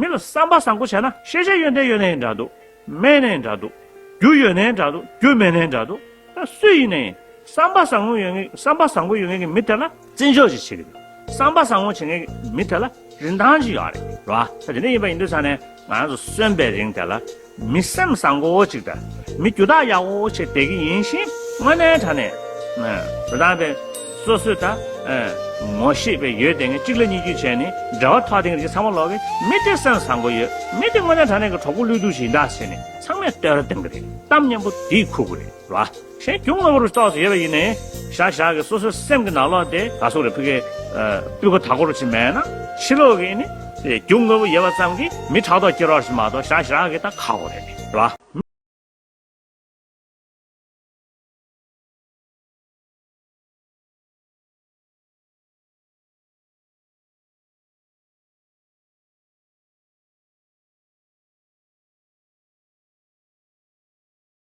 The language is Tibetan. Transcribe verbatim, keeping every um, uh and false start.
མི་ལ་བསམ་པ་བཟང་པོ་བྱས་ན་ཤེས་བྱ་ཡོན་ཏན་ཡོད་ནའི་འདྲ་འདུག་མེད་ནའི་འདྲ་འདུག་རྒྱུ་ཡོད་ནའི་འདྲ་འདུག་རྒྱུ་མེད་ནའི་འདྲ་འདུག་ད་སུ་ཡིན་ནའི་བསམ་པ་བཟང་པོ་ཡོད་མཁན་བསམ་པ་བཟང་པོ་ཡོད་མཁན་གྱི་མི་དེ་ལ་བརྩི་འཇོག་ཅིག་བྱེད་ཀྱི་འདུག་བསམ་པ་བཟང་པོ་བྱེད་མཁན་གྱི་མི་དེ་ལ་རིན་ཐང་ཅིག་ཡོད་རེད། རེད་བ། ད་དེ་འདྲ་ཡིན་པ་ཡིན་དུས་ཙང་ནས་ང་རང་ཚོ་གསོན་པའི་རིང་དེ་ལ་མི་སེམས་བཟང་པོ་ཅིག་དང་མི་རྒྱུ་དག་ཡག་པོ་ཅིག་བསྡད་ཀྱི་ཡིན་ཕྱིན། དངོས་གནས་དྲང་གནས་ཨ་རེད་ད། དེ་སོ་སོས་ད་ཨ་ངོ་ཤེས་པའི་ཡུལ་དེ་ངས་གཅིག་ལ་གཉིས་བརྒྱུད་བྱས་ནས་འབྲེལ་བ་ཐོགས་དེ་ངས་ཚང་མ་ལོག་གི་མི་དེ་སེམས་བཟང་པོ་ཡོད། མི་དེ་དངོས་གནས་དྲང་གནས་ཀྱི་གྲོགས་པོ་བློས་གཏུག་ཅིག་ཡིན་ད་ཟེར་ནས་ཚང་མས་བསྟོད་ར་གཏོང་གི་རེད། གཏམ་སྙན་པོ་དེ་ཁུག་གི་རེད། རེད་བ། གཞན་རྒྱུ་དངོས་པོ་རུ་ཙོགས་སུ་ཡོད་པ་ཡིན་ནའི་ཞག་ཞག་གི་སོ་སོའི་སེམས་ཀྱི་ནང་ལོགས་དེ་ག་སོག་རེ་ཕི་གའི་སྤུས་ཀ་དག་པོ་རུ་ཅིག་མེད་ན་ཕྱི་ལོགས་ཀྱི་ནི་རྒྱུ་དངོས་པོ་ཡོད་པ་ཙམ་གྱིས་མི་ཕྲག་དོག་སྐྱེ་རོགས་ཞིག་མ་གཏོགས་ཞག་ཞག་གི་ད་ཁག་པོ་རེད། རེད་བ།